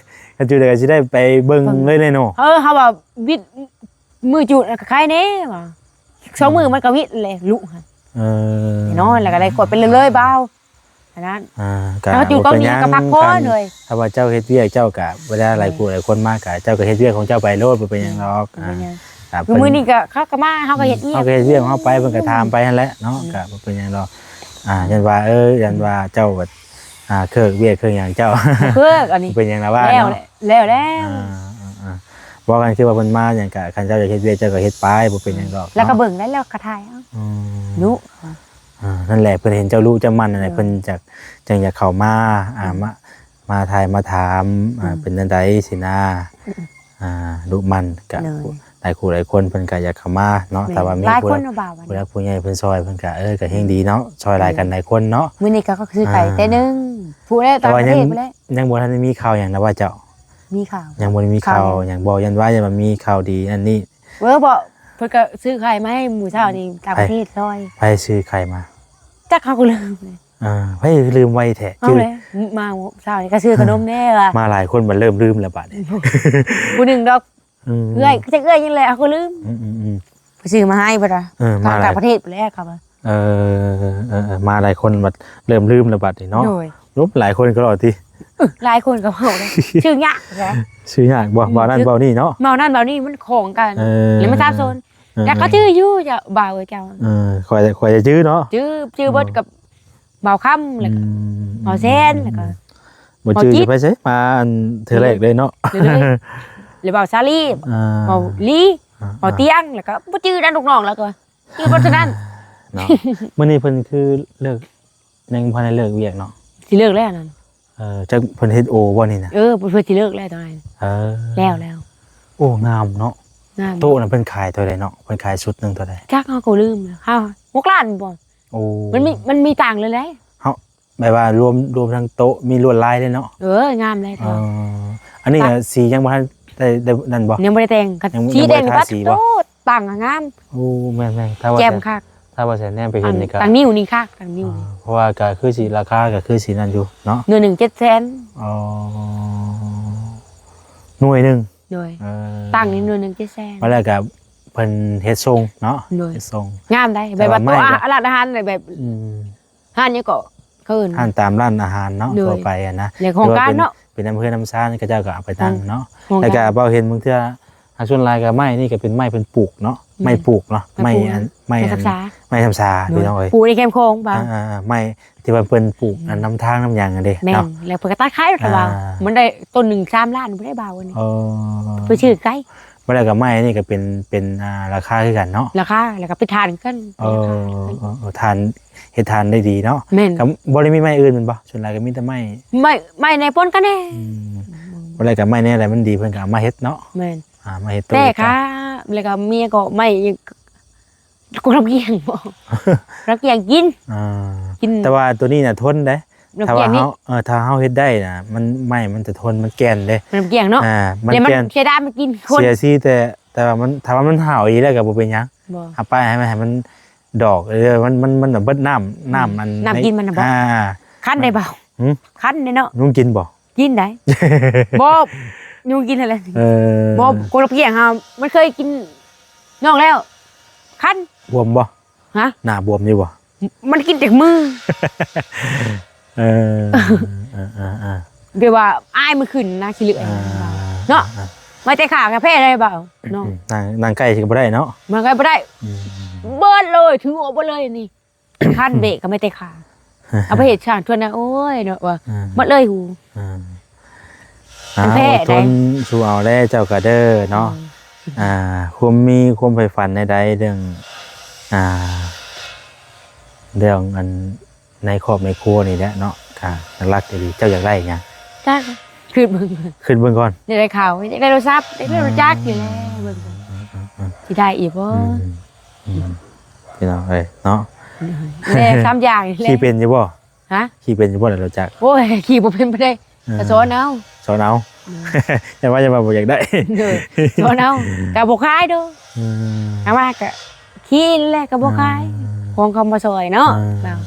ຄັນຈູດແລ້ວກໍຊິໄດ້ໄປເບິ່ງເລີຍເດ້ເນາະ. ເອີ ເຮົາວ່າວິດມື້ຈູດກໍໄຄແດ່ວ່າ ສອງມື້ມັນກໍວິດແຫຼະ ລຸຫັ້ນ. ເອີ ນອນແລ້ວກໍໄດ້ກວດໄປເລື້ອຍໆ ບ່າວ. ອັນນັ້ນ ອ່າ ກະ ເຮົາຢູ່ ບໍ່ເປັນຫຍັງ ກໍພັກຜ່ອນເລີຍ. ຖ້າວ່າເຈົ້າເຮັດວຽກ ເຈົ້າກະເວລາຫຼາຍ ແມ່ນ ຜູ້ຫຼາຍຄົນມາ ກະເຈົ້າກໍເຮັດວຽກຂອງເຈົ້າໄປໂລດ ບໍ່ເປັນຫຍັງດອກ. ອືມ ບໍ່ເປັນຫຍັງ ອ່າ ຄືມື້ນີ້ກໍເຂົາກໍມາ ເຮົາກໍເຮັດວຽກ ເຮົາກໍເຮັດວຽກຂອງເຮົາໄປ ເພິ່ນກໍຖາມໄປຫັ້ນແຫຼະເນາະ. ອືມ ກໍບໍ່ເປັນຫຍັງດອກ. ອ່າ ຢ້ານວ່າ ເອີ ຢ້ານວ່າເຈົ້າແບບ ອ່າ ເຄີກວຽກເຄີກຫຍັງເຈົ້າ ບໍ່ເຄີກ ອັນນີ້ ບໍ່ເປັນຫຍັງລະວ່າເນາະ. ແລ້ວແລ້ວ ອ່າໆ ເວົ້າກັນຄືວ່າເພິ່ນມາຫຍັງກະ ຄັນເຈົ້າຢາກເຮັດວຽກ ເຈົ້າກໍເຮັດໄປ ບໍ່ເປັນຫຍັງດອກ. ແລ້ວກໍເນາະ ເບິ່ງໄດ້ ແລ້ວກໍຖ່າຍເອົາ. ອືມ ດຸ ອ່າ ນັ້ນແຫຼະ ເພິ່ນເຫັນເຈົ້າລຸເຈົ້າໝັ່ນນັ້ນແຫຼະ ໂດຍ ເພິ່ນຈະ ຈັ່ງຢາກເຂົ້າມາ ອ່າ ອືມ ມາ ມາຖ່າຍມາຖາມ ອ່າ ອືມ ເປັນຈັ່ງໃດຊີ້ນະ. ອືມ ອ່າ ດຸໝັ່ນກະ ໂດຍ ຫຼາຍຄູ່ຫຼາຍຄົນເພິ່ນກະຢາກເຂົ້າມາເນາະ. ແມ່ນ ຖ້າວ່າມີ ຫຼາຍຄົນເນາະ ບ່າວ ຜູ້ໃດຜູ້ໃຫຍ່ເພິ່ນຊ່ອຍ ເພິ່ນກະ ເອີ ກະແຮ່ງດີເນາະ ອືມ ຊ່ອຍຫຼາຍກັນ ແມ່ນ ຫຼາຍຄົນເນາະ. ມື້ນີ້ກໍຄືໄປ ອ່າ ແຕ່ໜຶ່ງ ຜູ້ໃດຕ່າງປະເທດພຸ້ນແຫຼະ. ຍັງບໍ່ທັນໄດ້ມີຂ່າວຫຍັງນະວ່າເຈົ້າ? ມີຂ່າວ ຍັງບໍ່ໄດ້ມີຂ່າວຫຍັງບໍ່? ຢ້ານວ່າ ຢ້ານວ່າມີຂ່າວດີອັນນີ້. ເອີ ບໍ່ ເພິ່ນກໍຊື້ໄຂ່ມາໃຫ້ມື້ເຊົ້ານີ້ ຕ່າງປະເທດຊ່ອຍ. ໃຜ ໃຜຊື້ໄຂ່ມາ? ຈັກ ເຮົາກໍລືມ. ອ່າ ໃຜລືມໄວແທ້? ເອົາແຫຼະ ມາເຊົ້ານີ້ກໍຊື້ຂະໜົມແດ່ວ່າ ມາຫຼາຍຄົນບັດເລີ່ມລືມແລ້ວບາດນີ້ ຜູ້ໜຶ່ງດອກ. ອືມ ເອື້ອຍ ຈັກເອື້ອຍຫຍັງແຫຼະ ເຮົາກໍລືມ. ອືມໆໆ ໄປຊື້ມາໃຫ້ເພິ່ນວ່າ ເອີ ມາ ຕ່າງປະເທດພຸ້ນແຫຼະ ເຂົາວ່າ. ເອີ ເອີໆ ມາຫຼາຍຄົນບັດເລີ່ມລືມແລ້ວບາດນີ້ເນາະ. ໂດຍ ລົມຫຼາຍຄົນກໍເວົ້າຕິ. ເອີ ຫຼາຍຄົນກໍເວົ້າເດ້ ຊື້ຍາກແຫຼະ ຊື້ຍາກ. ບໍ່ ບໍ່ນັ້ນບໍ່ນີ້ເນາະ ບໍ່ນັ້ນບໍ່ນີ້ ມັນຂອງກັນ. ເອີ ແລ້ວມັນສັບສົນ. ເອີ ແຕ່ກໍຈື່ຢູ່ເຈົ້າ ບ່າວເອີຍເຈົ້າ. ເອີ ຂ້ອຍ ຂ້ອຍຈະຈື່ເນາະ ຈື່ ຈື່ເບິດ ເອີ ກັບບ່າວຄຳ ແລ້ວກໍ ອືມ ບ່າວແຊນ ແລ້ວກໍ ບໍ່ຈື່ ບໍ່ຈິດ ໄປໃສ ມາອັນເທື່ອແລກເລີຍເນາະ. ເລີຍໆ ແລ້ວບ່າວສາລີ ອ່າ ບ່າວລີ ອ່າ ບ່າວຕຽງ ແລ້ວກໍບໍ່ຈື່ນຳລູກນ້ອງ ແລ້ວກໍຈື່ເບິດເທົ່ານັ້ນ. ເນາະ ມື້ນີ້ເພິ່ນຄືເລີກ ຍັງບໍ່ທັນໄດ້ເລີກວຽກເນາະ ຊິເລີກແລ້ວນັ້ນ ເອີ ຈັກເພິ່ນເຮັດໂອບໍ່ນີ້ນະ ເອີ ເພິ່ນຊິເລີກແລ້ວຕອນນັ້ນ ເອີ ແລ້ວ ແລ້ວ ໂອ້ ງາມເນາະ ງາມ ໂຕະນັ້ນເພິ່ນຂາຍເທົ່າໃດເນາະ ເພິ່ນຂາຍຊຸດໜຶ່ງເທົ່າໃດ ຈັກ ເຮົາກໍລືມແລ້ວ ເຮົາ ຫົກລ້ານບໍ່ ໂອ້ ມັນມີ ມັນມີຕັງເລີຍແຫຼະ ເຮົາ ແບບວ່າລວມ ລວມທັງໂຕະ ມີລວດລາຍເລີຍເນາະ ເອີ ງາມເລີຍ ເອີ ອັນນີ້ ຕະ ກະສີຍັງບໍ່ທັນໄດ້ ໄດ້ນັ້ນບໍ່ ຍັງບໍ່ໄດ້ແຕ່ງ ຄັນ ຍັງ ສີແດງ ຍັງບໍ່ໄດ້ທາສີບໍ່ ໂຕະ ຕັ້ງງາມ ໂອ້ ແມ່ນໆ ຖ້າວ່າ ແຈ່ມຄັກ ຖ້າວ່າແສນແນມໄປເຫັນນີ້ກະ ຕັ້ງນິ້ວນີ້ຄັກ ຕັ້ງນິ້ວນີ້ ອ່າ ເພາະວ່າກະຄືຊິ ລາຄາກະຄືຊິນັ້ນຢູ່ເນາະ ໜ່ວຍໜຶ່ງເຈັດແສນ ອໍ ໜ່ວຍໜຶ່ງ ໂດຍ ເອີ ຕັ້ງນີ້ໜ່ວຍໜຶ່ງເຈັດແສນ ວ່າແລ້ວກະເພິ່ນເຮັດຊົງເນາະ ໂດຍ ເຮັດຊົງ ງາມໄດ໋ ແບບວ່າ ແຕ່ວ່າໄມ້ ໂຕະ ກະ ອາ ຮ້ານອາຫານແບບ ອືມ ຮ້ານຫຍັງເກາະ ເຂົາເອີ້ນ ຮ້ານຕາມຮ້ານອາຫານເນາະ ໂດຍ ທົ່ວໄປຫັ້ນນະ ແລະ ຂອງການເນາະ ເປັນນຳເຮືອນນຳຊານ ເຂົາເຈົ້າກໍເອົາໄປຕັ້ງເນາະ ຂອງ ແລ້ວກໍ ການ ເວົ້າເຫັນບາງເທື່ອ ອ່າ ສ່ວນຫຼາຍກໍໄມ້ນີ້ກໍເປັນໄມ້ເພິ່ນປູກເນາະ ແມ່ນ ໄມ້ປູກເນາະ ໄມ້ ໄມ້ ອັນ ໄມ້ ໄມ້ ໄມ້ ອັນ ສຳຊາ ໄມ້ສຳຊາ ໂດຍ ພີ່ນ້ອງເອີຍ ປູກໃນແຄມຂອງບ່າວ ອ່າໆໆ ໄມ້ທີ່ວ່າເພິ່ນປູກ ອືມ ອັນນຳທາງນຳຫຍັງຫັ້ນເດ້ ແມ່ນ ເນາະ ແລ້ວເພິ່ນກໍຕັດຂາຍ ອ່າ ແຕ່ວ່າມັນໄດ້ຕົ້ນໜຶ່ງສາມລ້ານບໍ່ໄດ້ບ່າວ ອັນນີ້ ອໍ ໄປຊື້ໄກ ບໍ່ແລ້ວກໍໄມ້ນີ້ກໍເປັນ ເປັນ ອ່າ ລາຄາຄືກັນເນາະ ລາຄາ ແລ້ວກໍເປັນຖ່ານຄືກັນ ເອີ ເປັນລາຄາຄືກັນ ເອີ ເອີ ຖ່ານ ເຮັດຖ່ານໄດ້ດີເນາະ ແມ່ນ ກໍບໍ່ໄດ້ມີໄມ້ອື່ນແມ່ນບໍ່ ສ່ວນຫຼາຍກໍມີແຕ່ໄມ້ ໄມ້ ໄມ້ແດ່ ປົນກັນແດ່ ອືມ ອືມ ບໍ່ແລ້ວກໍໄມ້ແນວໃດມັນດີເພິ່ນກໍເອົາມາເຮັດເນາະ ແມ່ນ ອ່າ ມາເຮັດໂຕະ ແຕ່ ເຮັດກາ ຄ່າ ແລ້ວກໍເມຍກໍໄມ້ຫຍັງ ກົກລຳກຽງບໍ ລຳກຽງກິນ ອ່າ ກິນ ແຕ່ວ່າໂຕນີ້ນະທົນເດ້ ລຳກຽງນີ້ ຖ້າວ່າເຮົາ ເອີ ຖ້າເຮົາເຮັດໄດ້ນະ ມັນ ໄມ້ມັນຈະທົນ ມັນແກ່ນເດ້ ມັນລຳກຽງເນາະ ອ່າ ມັນແກ່ນ ເສຍດາຍມັນກິນຄົນ ເສຍສີແຕ່ ແຕ່ວ່າມັນ ຖ້າວ່າມັນຫ້າວອີ່ຫຼີແລ້ວກໍບໍ່ເປັນຫຍັງ ບໍ່ ເອົາໄປໃຫ້ມັນ ໃຫ້ມັນດອກ ເອີ ມັນ ມັນ ມັນເບິດນ້ຳ ນ້ຳ ອືມ ອັນ ນ້ຳກິນມັນນະບໍ່ ອ່າ ຄັນໄດ້ບໍ່ ຫື ຄັນເດ້ເນາະ ຍຸງກິນບໍ່ ກິນໄດ້ ບໍ່ ຍຸງກິນຫັ້ນແຫຼະ ເອີ ບໍ່ ກົກລຳກຽງເຮົາ ມັນເຄີຍກິນນ້ອງແລ້ວ ຄັນ ບວມບໍ່ ຮະ ໜ້າບວມຢູ່ບໍ່ ມັນກິນແຕ່ມື້ ເອີ ເອີໆໆ ແບບວ່າອາຍມັນຂຶ້ນນະ ຂີ້ເຫຼືອຍ ອ່າ ເນາະ ອ່າ ມາແຕ່ຂາກະແພ້ໄດ້ບ່າວເນາະ ອືມ ນັ່ງ ນັ່ງໃກ້ກໍບໍ່ໄດ້ເນາະ ມັນກໍບໍ່ໄດ້ ອືມ ເບິດເລີຍ ຖືອອກເບິດເລີຍນີ້ ຄັນເບະກໍແມ່ນແຕ່ຂາ ເອົາໄປເຮັດຊ່າງທວນນະ ໂອ້ຍເນາະ ວ່າ ອ່າ ໝົດເລີຍຫູ ອ່າ ເປັນແພ້ ອ່າ ໄດ້ ອົດທົນສູ້ເອົາແລ້ວເຈົ້າກໍເດີເນາະ ອືມ ອ່າ ຄວາມມີຄວາມໃຝ່ຝັນໃດໆ ເລື່ອງ ອ່າ ເລື່ອງອັນໃນຄອບໃນຄົວນີ້ແຫຼະເນາະ ກໍຫຼັກໆ ເຈົ້າຢາກໄດ້ຫຍັງ ຈັກ ຄິດເບິ່ງ ຄິດເບິ່ງກ່ອນ ຢາກໄດ້ເຂົ້າ ຢາກໄດ້ໂທລະສັບ ຢາກໄດ້ລົດຈັກນີ້ແຫຼະ ເບິ່ງກ່ອນ ອືມໆໆ ຊິໄດ້ອີກບໍ່ ອືມ ອືມ ພີ່ນ້ອງເອີຍເນາະ ແຕ່ສາມຢ່າງນີ້ແຫຼະ ຂີ່ເປັນຢູ່ບໍ່ ຮະ ຂີ່ເປັນຢູ່ບໍ່ລະລົດຈັກ ໂອ້ຍ ຂີ່ບໍ່ເປັນປານໃດ ເອີ ກໍສອນເອົາ ສອນເອົາ ອືມ ຢ່າວ່າ ຢ່າວ່າບໍ່ຢາກໄດ້ ໂດຍ ສອນເອົາ ກໍບໍ່ຂາຍດອກ ອືມ ກໍວ່າກໍຂີ່ແຫຼະກໍບໍ່ຂາຍ ອືມ ຂອງເຂົາມາຊ່ອຍເນາະ ອືມ ແລ້ວ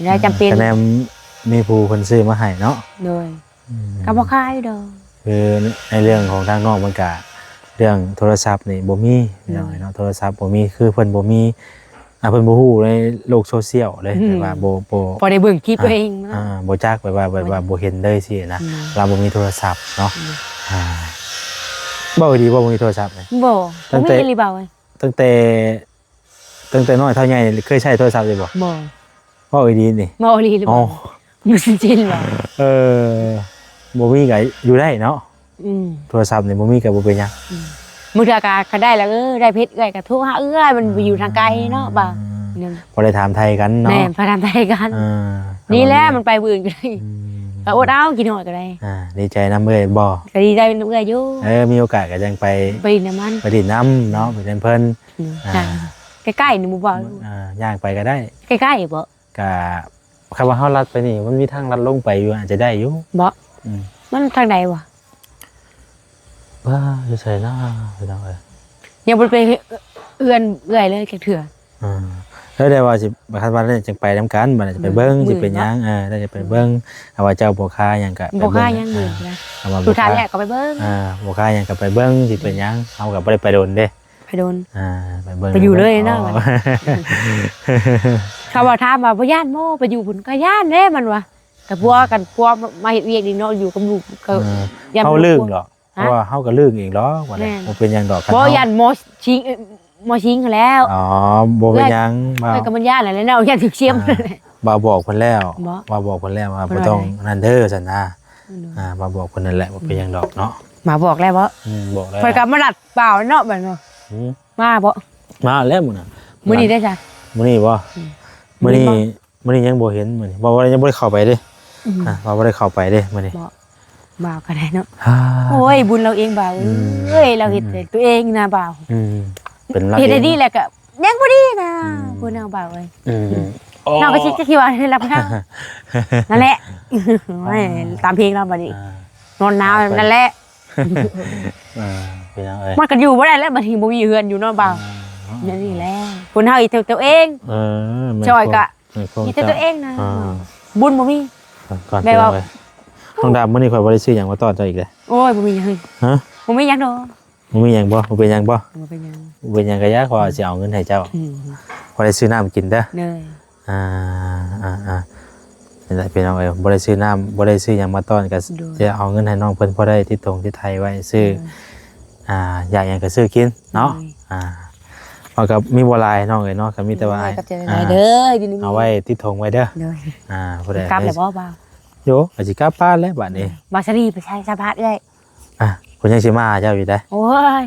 ໄດ້ຈຳເປັນ ຄະແນນມີຜູ້ເພິ່ນຊື້ມາໃຫ້ເນາະ ໂດຍ ອືມ ກໍບໍ່ຂາຍດອກ ຄືໃນເລື່ອງຂອງທາງນ້ອງເພິ່ນກະ ເລື່ອງໂທລະສັບນີ້ບໍ່ມີ ອືມ ເນາະ ໂທລະສັບບໍ່ມີ ຄືເພິ່ນບໍ່ມີ ອ່າ ເພິ່ນບໍ່ຮູ້ໃນໂລກໂຊຊຽວເລີຍ ອືມ ແບບວ່າບໍ່ ບໍ່ ພໍໄດ້ເບິ່ງຄລິບ ອ່າ ຕົວເອງເນາະ ອ່າ ບໍ່ຈັກ ແບບວ່າ ແບບວ່າ ແມ່ນ ບໍ່ເຫັນເລີຍຊີ້ນະ ອືມ ລາວບໍ່ມີໂທລະສັບເນາະ ອືມ ອ່າ ເວົ້າດີບໍ່ ບໍ່ມີໂທລະສັບນີ້ ບໍ່ ຕັ້ງແຕ່ ບໍ່ມີອີ່ຫຼີເວົ້າ ຕັ້ງແຕ່ ຕັ້ງແຕ່ນ້ອຍເທົ່າໃຫຍ່ເຄີຍໃຊ້ໂທລະສັບຢູ່ບໍ່? ບໍ່. ເວົ້າອີ່ຫຼີນີ້? ເວົ້າອີ່ຫຼີຫຼືບໍ່? ອໍ ບໍ່ຊິຈິນບໍ່? ເອີ ບໍ່ມີກໍຢູ່ໄດ້ເນາະ. ອືມ ໂທລະສັບນີ້ບໍ່ມີກໍບໍ່ເປັນຫຍັງ. ອືມ ບາງເທື່ອກໍ ກໍໄດ້ລະ ເອີ ໄດ້ເພຈເອື້ອຍກໍໂທຫາເອື້ອຍ ມັນ ອ່າ ຢູ່ທາງໄກເນາະ ບ່າວ. ອືມ ນັ້ນ ພໍໄດ້ຖາມໄທກັນເນາະ. ແມ່ນ ພໍຖາມໄທກັນ. ອ່າ ນີ້ແຫຼະ ມັນໄປບໍ່ອື່ນກໍໄດ້. ອືມ ກໍອົດເອົາ ກິນຮອດກໍໄດ້. ອ່າ ດີໃຈນຳເອື້ອຍບໍ່? ກໍດີໃຈນຳເອື້ອຍຢູ່. ເອີ ມີໂອກາດກໍຍັງໄປ ໄປຫຼິ້ນນຳມັນ ໄປຫຼິ້ນນຳເນາະ ໄປຫຼິ້ນເພິ່ນ. ອືມ ອ່າ ໃກ້ໆ ນີ້ບໍ່ ອ່າ ຍ່າງໄປກໍໄດ້. ໃກ້ໆບໍ່? ກະ ຄັນວ່າເຮົາລັດໄປນີ້ ມັນມີທາງລັດລົງໄປຢູ່ ອາດຈະໄດ້ຢູ່. ບໍ່? ອືມ ມັນທາງໃດວະ? ວ່າ ຢູ່ໃສນະ ພີ່ນ້ອງເອີຍ? ຍັງບໍ່ໄດ້ໄປເຮືອນເອື້ອຍເລີຍຈັກເທື່ອ. ອ່າ ແລ້ວໄດ້ວ່າຊິ ຄັນວ່າແລ້ວຈັ່ງໄປນຳກັນ ບັດນີ້ຈະໄປເບິ່ງ ອືມ ຊິເປັນຫຍັງ. ມື້ອື່ນເນາະ. ເອີ ແລ້ວຈະໄປເບິ່ງ. ອືມ ຖ້າວ່າເຈົ້າບໍ່ຄາຫຍັງກະ ບໍ່ຄາຫຍັງ ໄປເບິ່ງ. ມື້ອື່ນກໍໄດ້. ອ່າ ຖ້າວ່າ ສຸດທ້າຍແລ້ວກໍໄປເບິ່ງ. ອ່າ ບໍ່ຄາຫຍັງກໍໄປເບິ່ງ ຊິເປັນຫຍັງ. ອືມ ເຮົາກໍບໍ່ໄດ້ໄປດົນເດ້. ໄປດົນ ອ່າ ໄປເບິ່ງ ໄປຢູ່ເລີຍເນາະ. ອໍ ເຂົາວ່າ ຖາມວ່າບໍ່ຢ້ານບໍ່ ໄປຢູ່ພຸ້ນ? ກໍຢ້ານແຫຼະ ມັນວ່າ ກໍຜົວກັນ ຜົວມາເຮັດວຽກນີ້ເນາະ ຢູ່ກັບລູກກໍ ອ່າ ຢ້ານ ເຮົາລຶ້ງດອກ. ຮະ? ເພາະວ່າເຮົາກໍລຶ້ງເອງດອກ ວ່າແຫຼະ. ແມ່ນ ບໍ່ເປັນຫຍັງດອກ. ບໍ່ ຄັນເຮົາ ຢ້ານໝໍຊິງ ເອີ ໝໍຊິງຫັ້ນແຫຼ້ວ. ອໍ ບໍ່ເປັນຫຍັງ. ເອີ ບໍ່ ກໍມັນຢ້ານແຫຼະເນາະ ຢ້ານຖືກສຽມ. ອ່າ ບ່າວບອກເພິ່ນແລ້ວ. ບໍ່? ບ່າວບອກເພິ່ນແລ້ວວ່າ ເພິ່ນວ່າ ບໍ່ຕ້ອງ ໃດ ນັ້ນເດີ ຊັ້ນນະ. ອືມ ອ່າ ບ່າວບອກເພິ່ນນັ້ນແຫຼະ ບໍ່ເປັນຫຍັງດອກເນາະ. ອືມ ບ່າວບອກແລ້ວບໍ່? ອືມ ບອກແລ້ວ. ເພິ່ນກໍມາລັດບ່າວເນາະ ບັດນີ້. ຫືມ? ມາບໍ່? ມາແລ້ວມື້ນະ. ມື້ນີ້ໄດ້ຊະ? ມື້ນີ້ບໍ່? ອືມ ມື້ນີ້ ມີບໍ່? ມື້ນີ້ຍັງບໍ່ເຫັນ ມື້ນີ້ ບໍ່ ບໍ່ ຍັງບໍ່ໄດ້ເຂົ້າໄປເດ້. ອືມ ອ່າ ວ່າບໍ່ໄດ້ເຂົ້າໄປເດ້ມື້ນີ້. ບໍ່ ບ່າວກໍໄດ້ເນາະ. ໂອ້ຍ ບຸນລາວເອງ ບ່າວເອີຍ. ອືມ ລາວເຮັດ ອືມ ໂຕເອງນະ ບ່າວ. ອືມ ເປັນລາວເອງ ເຮັດໄດ້ດີແລ້ວກໍຍັງບໍ່ດີນະ. ອືມ ບຸນເຮົາ ບ່າວເອີຍ. ອືມ ອືມ ອໍ ນ້ອງກໍຊິຄິດວ່າເຮັດລຳພັງ ນັ້ນແຫຼະ. ໂອ້ຍ ຕາມເພງລາວບັດນີ້ ອ່າ ນອນໜາວນັ້ນແຫຼະ. ອ່າ ພີ່ນ້ອງເອີຍ ມັນກໍຢູ່ບໍ່ໄດ້ແລ້ວ ບັດນີ້ບໍ່ມີເຮືອນຢູ່ເນາະ ບ່າວ. ອ່າ ແນວນີ້ແຫຼະ ຄົນເຮົາເຮັດຕົວເອງ. ເອີ ແມ່ນ ຊ່ອຍກໍ ແມ່ນຄວາມ ເຮັດແຕ່ຕົວເອງນະ. ອ່າ ບຸນບໍ່ມີ ກ່ອນ ແບບວ່າ ພີ່ນ້ອງເອີຍ ນ້ອງດຳ ມື້ນີ້ຂ້ອຍບໍ່ໄດ້ຊື້ຫຍັງມາຕ້ອນເຈົ້າອີກເດ້. ໂອ້ຍ ບໍ່ມີຫຍັງ ຮະ ບໍ່ມີຫຍັງດອກ. ບໍ່ມີຫຍັງບໍ່? ບໍ່ເປັນຫຍັງບໍ່? ບໍ່ເປັນຫຍັງ ບໍ່ເປັນຫຍັງກໍຢ່າ ຂ້ອຍຊິເອົາເງິນໃຫ້ເຈົ້າ. ອືມ ຂ້ອຍໄດ້ຊື້ນ້ຳກິນເດີ້. ໂດຍ ອ່າ ອ່າ ອ່າ ນີ້ແຫຼະ ພີ່ນ້ອງເອີຍ ບໍ່ໄດ້ຊື້ນ້ຳ ບໍ່ໄດ້ຊື້ຫຍັງມາຕ້ອນ ກໍ ໂດຍ ຈະເອົາເງິນໃຫ້ນ້ອງເພິ່ນ ພໍໄດ້ຕິດຖົງຕິດໄຖໄວ້ຊື້. ໂດຍ ອ່າ ຢາກຫຍັງກໍຊື້ກິນເນາະ. ໂດຍ ອ່າ ເຮົາກໍມີບໍ່ຫຼາຍ ນ້ອງເອີຍເນາະ ກໍມີແຕ່ວ່າ ໂດຍ ຂອບໃຈຫຼາຍໆເດີ ອ່າ ຢູ່ດີມີແຮງ ເອົາໄວ້ຕິດຖົງໄວ້ເດີ້. ໂດຍ ອ່າ ຜູ້ໃດ ກັບແລ້ວບໍ່ ບ່າວ? ໂຍ ກໍຊິກັບບ້ານແລ້ວບັດນີ້. ບ່າວສາລີໄປໃສ ສຳພາດເອື້ອຍ. ອ່ະ ເພິ່ນຍັງຊິມາຫາເຈົ້າຢູ່ໃດ໋. ໂອ້ຍ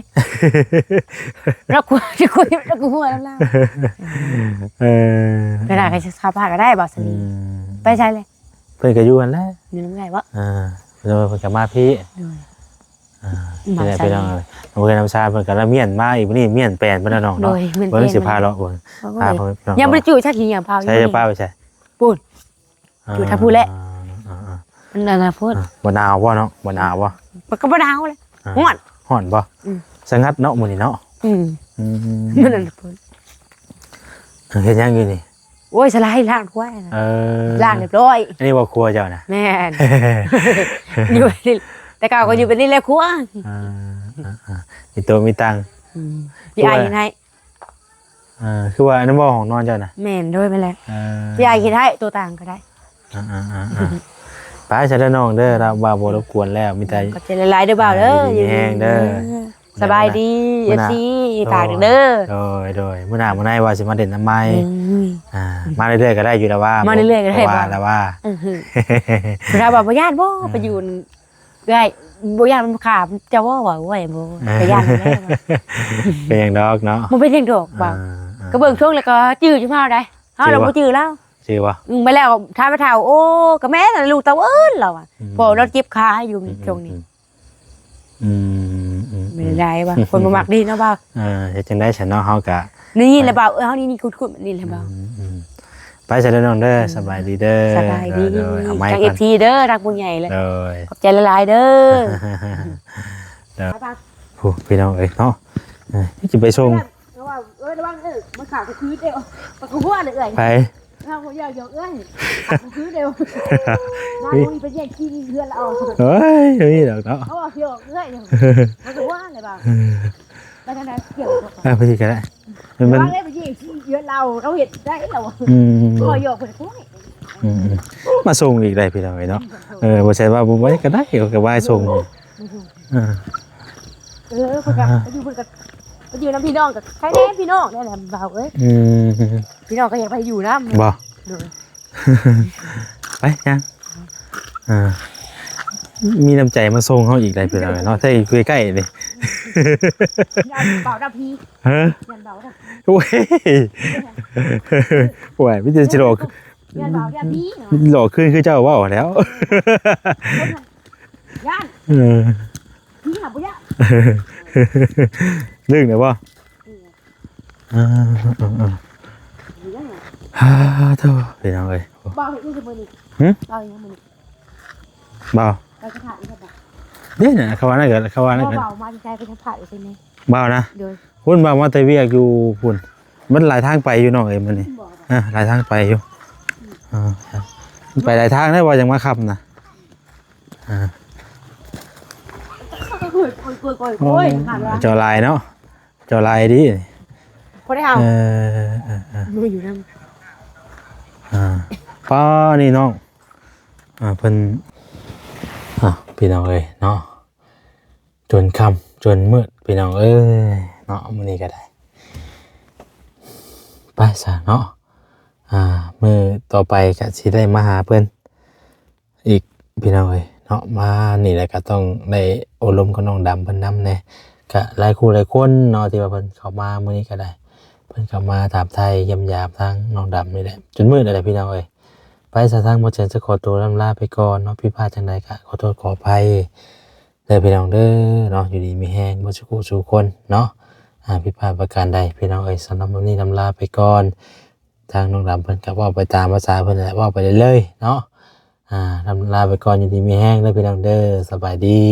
ລາວກົວ ຊິຄຸຍ ລາວກໍຫົວນຳລາວ. ເອີ ເພິ່ນອາດຈະສຳພາດກໍໄດ້ ບ່າວສາລີ. ອືມ ໄປໃສແລ້ວ? ເພິ່ນກໍຢູ່ຫັ້ນແຫຼະ ຢູ່ນຳເອື້ອຍບໍ? ເອີ ເພິ່ນກໍມາພີ້. ໂດຍ ອ່າ ມາໃສ ພີ່ນ້ອງເອີຍ ເພິ່ນນຳຊາ ເພິ່ນກໍລະມ້ຽນມາອີກ ມື້ນີ້ມ້ຽນແປນເພິ່ນນະນ້ອງເນາະ. ໂດຍ ມ້ຽນແປນ ເບິ່ງຊິພາເລາະເບິ່ງ. ໂອ້ຍ ພາເພິ່ນ ຍັງບໍ່ໄດ້ຈຸຈັກທີຫຍັງ ພາຢູ່ ໃສ ຈະພາໄປໃສ? ພຸ້ນ ອ່າ ຢູ່ທາງພຸ້ນແຫຼະ. ອ່າໆ ມັນອັນນະພຸ້ນ. ອ່າ ບໍ່ໜາວບໍ່ເນາະ? ບໍ່ໜາວບໍ່? ມັນກໍບໍ່ໜາວແຫຼະ. ອ່າ ຮ້ອນ ຮ້ອນບໍ່? ອືມ ສະຫງັດເນາະມື້ນີ້ເນາະ. ອືມ ອືມ ມັນອັນນະພຸ້ນ. ເຮັດຫຍັງຢູ່ນີ້? ໂອ້ຍ ສະໄລລ້າງຖ້ວຍນະ. ເອີ ລ້າງຮຽບຮ້ອຍ. ອັນນີ້ບໍ່ຄົວເຈົ້ານະ? ແມ່ນ ຢູ່ນີ້ ແຕ່ເກົ່າກໍຢູ່ແບບນີ້ແຫຼະຄົວ. ອ່າໆໆ ມີໂຕະມີຕັ່ງ. ອືມ ພີ່ອ້າຍເຮັດໃຫ້. ອ່າ ຄືວ່າອັນນັ້ນບໍ່ ຫ້ອງນອນເຈົ້ານະ? ແມ່ນ ໂດຍ ແມ່ນແຫຼະ. ເອີ ພີ່ອ້າຍເຮັດໃຫ້ ໂຕະຕັ່ງກໍໄດ້. ອ່າໆໆໆ ໄປຊະເດີນ້ອງເດີ ລາວວ່າບໍ່ລົບກວນແລ້ວ ມີແຕ່ ຂອບໃຈຫຼາຍໆເດີບ່າວເດີ. ອ່າ ຢູ່ດີມີແຮງເດີ ຢູ່ດີມີແຮງ. ສະບາຍດີ ມື້ໜ້າ ເອັຟຊີ ຝາກເດີ. ໂດຍໆ ມື້ໜ້າມື້ໃນວ່າຊິມາຫຼິ້ນນຳໃໝ່. ອືມ ອ່າ ມາເລື້ອຍໆກໍໄດ້ຢູ່ແລ້ວວ່າ ມາເລື້ອຍໆກໍໄດ້ ບໍ່ວ່າແລ້ວວ່າ. ອື ຖ້າວ່າບໍ່ຢ້ານບໍ່ ອ່າ ໄປຢູ່ ເອື້ອຍ ບໍ່ຢ້ານມັນຂ້າເຈົ້າບໍ່? ວ່າ ໂອ້ຍ ບໍ່ ເອີ ກໍຢ້ານແລ້ວ. ເປັນຫຍັງດອກເນາະ ບໍ່ເປັນຫຍັງດອກ. ເອີ ວ່າ ເອີ ກໍເບິ່ງຊ່ວງແລ້ວກໍຈື່ຢູ່ເຮົາໄດ໋ ເຮົາລະບໍ່ຈື່ລາວ. ຈື່ບໍ່? ອືມ ໄປແລ້ວຖາມວ່າເຖົ້າ ໂອ້ ກໍແມ່ນລະ ລູກເຕົ້າເອີ້ນລາວວ່າ. ອືມ ພໍ່ລາວເຈັບຂາຢູ່ ອືມ ຊ່ວງນີ້. ອືມ ອືມ ອືມ ແມ່ນໄດ໋ວ່າ ຄົນບໍ່ມັກດີເນາະບ່າວ. ເອີ ເຮັດຈັ່ງໃດຊັ້ນເນາະ ເຮົາກະ ນີ້ແຫຼະບ່າວ. ເອີ ເຮົານີ້ໆ ຂຸດໆ ນີ້ແຫຼະບ່າວ. ອືມ ອືມ ໄປຊະເດີນ້ອງເດີ ອືມ ສະບາຍດີເດີ. ສະບາຍດີ ເດີ ເດີ ເອົາໄມ້ກ່ອນ ທາງເອັຟຊີເດີ ທາງຜູ້ໃຫຍ່ແຫຼະ. ໂດຍ ຂອບໃຈຫຼາຍໆເດີ. ໂດຍ ຜູ້ພີ່ນ້ອງເອີຍເນາະ ເອີ ຊິໄປສົ່ງ ເອີ ລະວັງ ເອີ ມັນຂາດຄືເດວ ປາກກະຫົວເລີຍເອື້ອຍ. ໃຜ? ເຮົາບໍ່ຢາກຢອກເອື້ອຍ ຄືເດວ ນາງ ເຮີ້ຍ ນີ້ໄປແຍ່ງຂີ້ເຮືອນລາວ. ເຮີ້ຍ ບໍ່ມີດອກເນາະ ເຮົາວ່າຢອກເອື້ອຍ ມັນກໍວ່າແຫຼະບ່າວ. ໄປທາງໃດ ກ່ຽວ ອ່າ ໄປທີ່ກໍໄດ້ ມັນ ໄປແຍ່ງຂີ້ເຮືອນລາວ ເຮົາເຮັດໄດ້ລາວ. ອືມ ກໍຢອກເພິ່ນ. ອືມ ມາສົ່ງອີກໄດ້ພີ່ນ້ອງເອີຍເນາະ. ເອີ ບໍ່ໃຊ່ວ່າບໍ່ໄປກໍໄດ້ ກໍວ່າໃຫ້ສົ່ງ. ເອີ ເອີ ເພິ່ນກໍ ອ່າ ໄປຢູ່ ເພິ່ນກໍໄປຢູ່ນຳພີ່ນ້ອງ ກໍໃຄແນ່ພີ່ນ້ອງແນ່ແຫຼະບ່າວເອີຍ. ອືມ ພີ່ນ້ອງກໍຢາກໄປຢູ່ນຳ. ບໍ່ ໂດຍ ໄປຫຍັງ ອ່າ ມີນ້ຳໃຈມາສົ່ງເຮົາອີກໄດ້ພີ່ນ້ອງເນາະ ແທ້ຢູ່ໃກ້ໆນີ້. ຢ້ານບ່າວດຳຜີ. ຮະ? ຢ້ານບ່າວດຳ ໂອ້ຍ ໂອ້ຍ ມີແຕ່ຊິຫຼອກ ຢ້ານບ່າວດຳຜີເນາະ ຫຼອກຄືນຄືເຈົ້າເວົ້າຫັ້ນແຫຼ້ວ. ຢ້ານ ເອີ ຜີຫາບໍ່ຢ້ານ ດຶງໄດ້ບໍ່? ອືມ ອ່າ ເອີໆ ບໍ່ຢ້ານ ອ່າ ໂທ້ ພີ່ນ້ອງເອີຍ. ບ່າວເຮັດຫຍັງມື້ນີ້? ຫຶ? ບ່າວເຮັດຫຍັງມື້ນີ້? ບ່າວ ໄປສະຖານທີ່ໃດ? ເດ້ນະ ເຂົາວ່ານັ້ນກໍ ເຂົາວ່ານັ້ນກໍ ບ່າວມາແຕ່ໄສ ໄປສະຖານທີ່ໃດ? ບ່າວນະ? ໂດຍ ພຸ້ນ ບ່າວມາແຕ່ວຽກຢູ່ພຸ້ນ ມັນຫຼາຍທາງໄປຢູ່ນ້ອງເອີຍມື້ນີ້. ເອີ ຫຼາຍທາງໄປຢູ່. ອືມ ເອີ ໄປຫຼາຍທາງໄດ໋ ວ່າຈັ່ງມາຄ່ຳນະ. ອ່າ ໂອ້ຍ ໂອ້ຍ ໂອ້ຍ ໂອ້ຍ ເຈົ້າຫຼາຍເນາະ ເຈົ້າຫຼາຍດີ. ບໍ່ໄດ້ເອົາ ເອີ ເອີ ເອີ ບໍ່ຢູ່ນຳ. ອ່າ ປ້າ ນີ້ນ້ອງ ອ່າ ເພິ່ນ ອ່າ ພີ່ນ້ອງເອີຍເນາະ ຈົນຄ່ຳຈົນມືດພີ່ນ້ອງເອີຍເນາະ ມື້ນີ້ກໍໄດ້. ໄປຊະເນາະ ອ່າ ມື້ຕໍ່ໄປກໍຊິໄດ້ມາຫາເພິ່ນອີກພີ່ນ້ອງເອີຍເນາະ. ມານີ້ແຫຼະກໍຕ້ອງໄດ້ໂອ້ລົມກັບນ້ອງດຳເພິ່ນນຳແດ່ ກໍຫຼາຍຄູ່ຫຼາຍຄົນເນາະ ທີ່ວ່າເພິ່ນເຂົ້າມາມື້ນີ້ກໍໄດ້. ເພິ່ນກໍມາຖາມໄຖ່ຢ້ຽມຢາມທາງນ້ອງດຳນີ້ແຫຼະ ຈົນມື້ນັ້ນແຫຼະພີ່ນ້ອງເອີຍ. ໄປຊະ ທາງບໍ່ເຈີນຈະຂໍຕົວລຳລາໄປກ່ອນເນາະ, ຜິດພາດຈັ່ງໃດກໍຂໍໂທດຂໍອະໄພເດີພີ່ນ້ອງເດີເນາະ, ຢູ່ດີມີແຮງເບິດສູ່ຜູ້ສູ່ຄົນເນາະ. ອາ ຜິດພາດປະການໃດພີ່ນ້ອງເອີຍ, ສຳລັບມື້ນີ້ລຳລາໄປກ່ອນ. ທາງນ້ອງດຳເພິ່ນກໍເວົ້າໄປຕາມພາສາເພິ່ນແຫຼະ ເວົ້າໄປເລື້ອຍໆເນາະ. ອາ ລຳລາໄປກ່ອນ, ຢູ່ດີມີແຮງເດີພີ່ນ້ອງເດີ, ສະບາຍດີ.